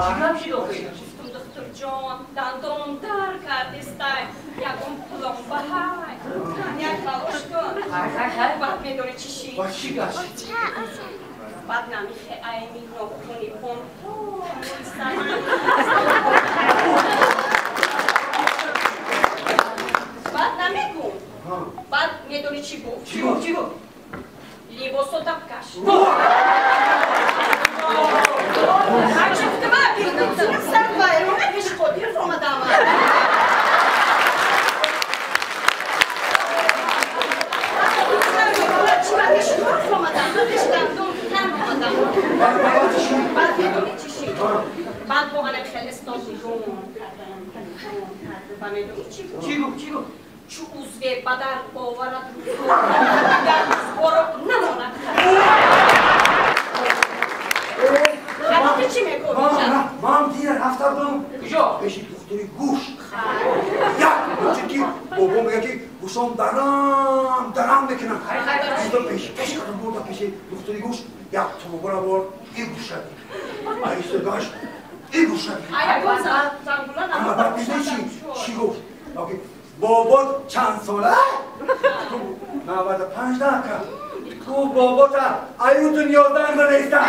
Чӣ гап шид охир? Гуфтум, духтурҷон, дандон дар кардистай, ягон пломба ҳай. Як талош кун. Хай, хай, хай. Баъд медонӣ чӣ шид? Баъд чӣ гашт? Баъд намихе айни нохуни пом то мӯи сарам. Баъд намегум. Баъд медонӣ чӣ гуфт? Чӣ гуфт, чӣ гуфт? Либосота каш. Ҳарчи гуфтама, бирдутуна сар вайрона пеши Қодиров омадам. Баъд медонӣ чӣ шид? Баъд бо ана хеле стол нигоҳ кардам, нигоҳ кардам. Ба медонӣ чӣ гуфт? Чӣ гуфт, чӣ гуфт? Чу узве ба дард оварад рӯзгор, дигар рӯзгоро намонад. Хай, чӣ мегӯӣ? Ман дина рафта будам. Куҷо? Пеши духтури гӯш. Як чунки бобо мегӯяд, ки гӯшом дарам дарам мекунам. Хай, хай, хай. Гуфтам, пеши пеш кардам, бурдам пеши духтури гӯш. Як тубора борд, и гӯша дид. Аиста гашт, и гӯша дид. Ягон зангула. Ама баъд медонӣ чӣ? Чӣ гуфт? Бобот чанд сола? 95 да ака. Гуфт, бобота аю дунёдан гунеста.